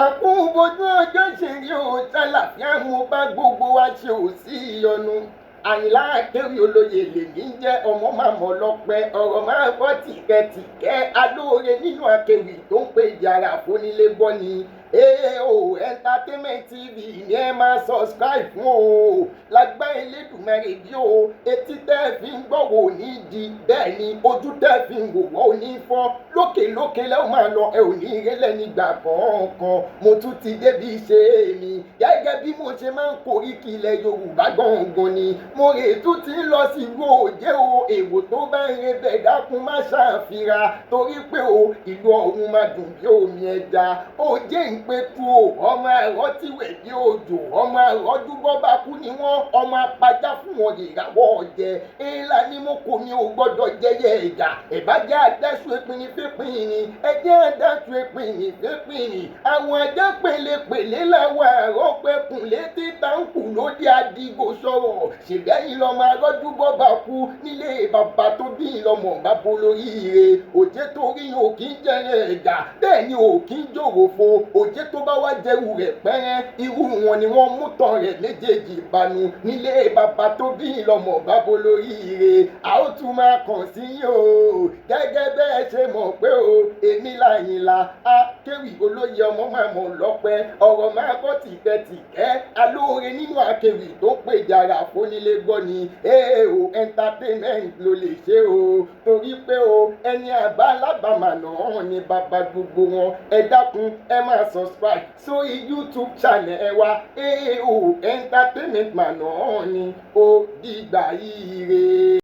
Àkúnbojú ọjọ́ ṣe rí o, ṣàlàfíà mo bá gbogbo wa ṣe, ò sí ìyọnu. Àyìnlá Akéwì Olóye lèmi ń jẹ́, ọmọ màmá ọlọ́pẹ́ ọ̀rọ̀ máa gbọ́ tìkẹ́tìkẹ́ alóore nínú akéwì tó ń pè jàrà fónílé gbọ́ ni. AAO Entertainment TV ni ẹ máa subscribe fún o. Lágbára Elédùmarè bí o, etí tẹ́ ẹ fi ń gbọ́ wò ní di bẹ́ẹ̀ ni, ojú tẹ́ ẹ fi ń wò wọ́n ò ní fọ́. Lókè lókè lẹ́ ò máa lọ, ẹ ò ní rélẹ̀ nígbà kọ̀ọ̀kan. Mo tún ti débi ṣe mi gẹ́gẹ́ bí mo ṣe máa ń koríki ilẹ̀ Yorùbá gangan ni. Mo rè tún ti ń lọ sí ìlú Òjé o. Èèwò tó bá ń rebẹ̀, dákun má ṣàfira, torí pé o ìlú ọ̀hún máa dùn bí omi ẹja. Òjé ń pé kú o, ọmọ ẹ̀rọ ti wẹ̀ bí òjò, ọmọ ẹ̀rọ dúbọ́ bá kú ni wọ́n, ọmọ apajá fún wọn ìràwọ̀ ọ̀jẹ̀ ńlá ni mo kò ní o gbọ́dọ̀ jẹyẹ ẹ̀gà. Ìbàjẹ́ àdásù ìpinni fípinni, ẹjẹ́ àdásù ìpinni fípinni. Àwọn ajá pèlépèlé làwọn àrọ́ pẹkùn létí táǹkù lóde àdìgò sọ̀rọ̀ ṣègbẹ́yìn lọ́mọ arọ́dúbọ́ bá kú nílé bàbá tó bí lọ́mọ bàbá olóríire. Òjé torí ò kí ń jẹrẹ ẹ̀gà, bẹ́ẹ̀ ni ò kí ń jòròfo. Òjé tó bá wá jẹrù rẹ̀ pẹ́rẹ́, irú wọn ni wọ́n mú tán rẹ̀ méjèèjì ìbànú nílé bàbá tó bí lọ́mọ bàbá olóríire. A ó tún máa kàn sí yín o, gẹ́gẹ́ bẹ́ẹ̀ ṣe mọ̀ pé o èmi l'Àyìnlá Akéwì Olóye, ọmọ màmá ọlọ́pẹ́ ọ̀rọ̀ máa bọ́ tìkẹ́tìkẹ́ alóore nínú akéwì tó ń pè jàrà fónílé gbọ́ ni. AAO Entertainment ló lè ṣe o, torí pé o ẹni àbá alábàámà náà ni bàbá gbogbo wọn. Ẹ dákun, ẹ máa subscribe sórí YouTube channel ẹ wa, AAO Entertainment mà náà ni ó dìgbà ire.